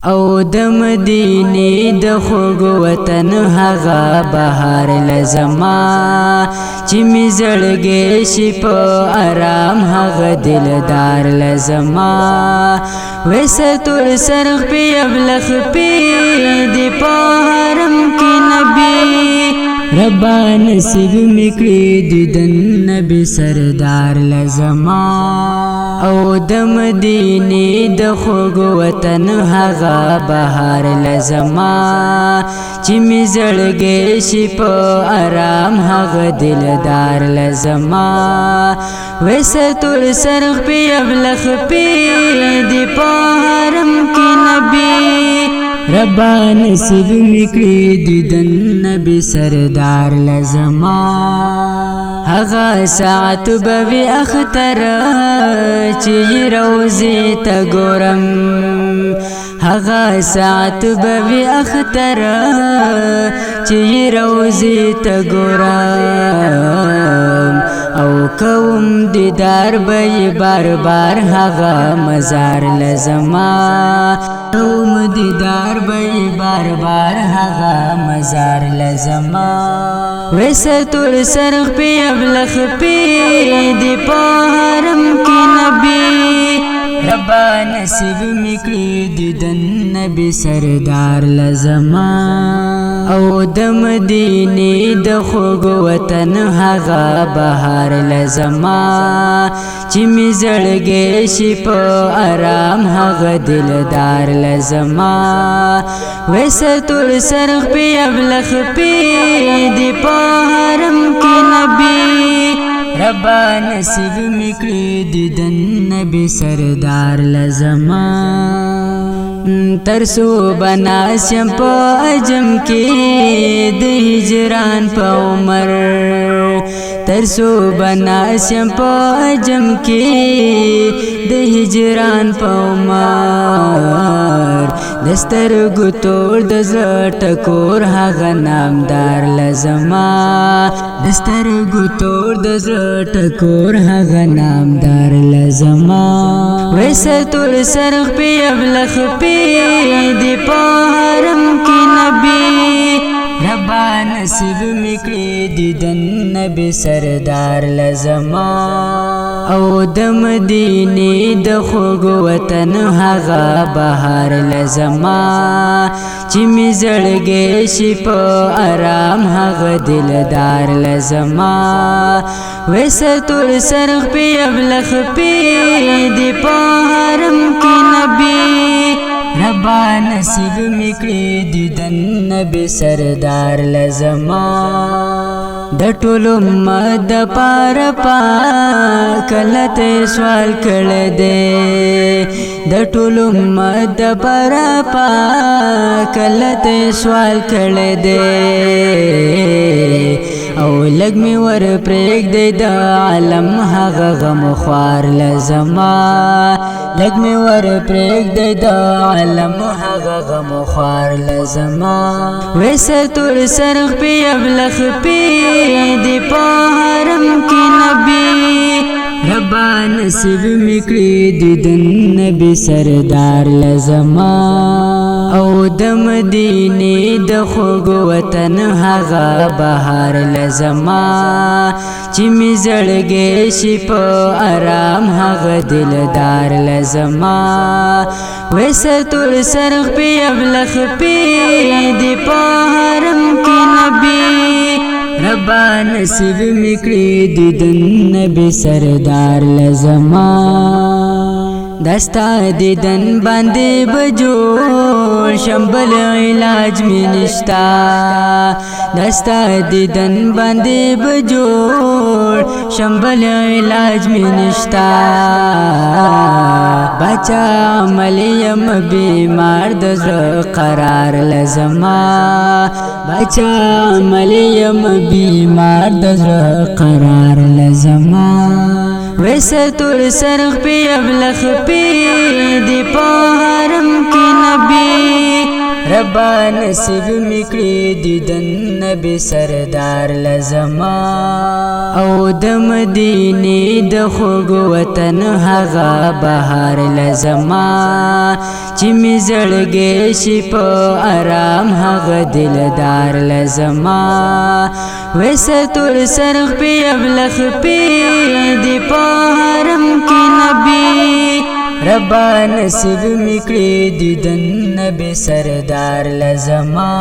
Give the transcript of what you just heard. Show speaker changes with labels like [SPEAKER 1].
[SPEAKER 1] او د مدینې د خوږ وطن هغه بهار لزما، چې می زړګې شي په آرام هغه دلدار لزما. وسه تور سرخ پی ابلخ پی دی په حرم کې نبی، ربا نصیب میکړي دیدن نبی سردار لزما. او د مدینې د خوږ وطن هغه بهار لزما، چې می زړګې شي په آرام هغه دلدار لزما. وسه تور سرخ پی ابلخ پی دی په حرم کې نبی، ربا نصیب میکړي دیدن نبی سردار لزما. هغه ساعت به اختر چې روزي ته ګورم، هغه ساعت به اختر چې روزي ته ګورم، او کوم دیدار به بار بار هغه مزار لزما. کوم دیدار به بار بار هغه مزار لزما. وسه تور سرخ پی ابلخ پی دی په حرم کې نبی، ربا نصیب میکړي دیدن نبی سردار لزما. او د مدینې د خوږ وطن هغه بهار لزما، چې می زړګې شي په آرام هغه دلدار لزما. وسه تور سرخ پی ابلخ پی دی په حرم کې نبی، ربا نصیب میکړي دیدن نبی سردار لزما. ترسو بناسم په اجم کې د هجران په عمر، ترسو بناسم په اجم کې د هجران په عمر. دسترګو تور د زړه ټکور هغه نامدار لزما، دسترګو تور د زړه ټکور هغه نامدار لزما. وسه تور سرخ پی ابلخ پی دی په حرم کې نبی، ربا نصیب میکړي دیدن نبی سردار لزما. او د مدینې د خوږ وطن هغه بهار لزما، چې می زړګې شي په آرام هغه دلدار لزما. وسه تور سرخ پی ابلخ پی دی په حرم کې نبی، ربا نصیب میکړي دیدن نبی سردار لزما. د ټولو مد پار پا کله ته سوال کړه دې، د ټولو مد پار پا کله ته سوال کړه دې، او لګ می ور پرېګ دې د عالم هغه غم خوار لزما. لګ می ور پرېګ دې د عالم هغه غم خوار لزما. وسه تور سرخ پی ابلخ پی دی په حرم کې نبی، ربا نصیب میکړي دیدن نبی سردار لزما. او د مدینې د خوږ وطن هغه بهار لزما، چې می زړګې شي په آرام هغه دلدار لزما. وسه تور سرخ پی ابلخ پی دی په حرم کې نبی، ربا نصیب میکړي دیدن نبی سردار لزما. دستا دیدن باندې بجوړ شمبل علاج می نشتا، دستا دیدن باندې بجوړ شمبل علاج می نشتا. بچا عملیم بیمار د زړه قرار لزما، بچا عملیم بیمار د زړه قرار لزما. وسه تور سرخ پی ابلخ پی دی په حرم کې نبی، ربا نصیب میکړي دیدن نبی سردار لزما. او د مدینه د خوږ وطن هغه بهار لزما، چې می زړګې شي په آرام هغه دلدار لزما. وسه تور سرخ پی ابلخ پی دی په حرم کې نبی، ربا نصیب میکړي دیدن نبی سردار لزما.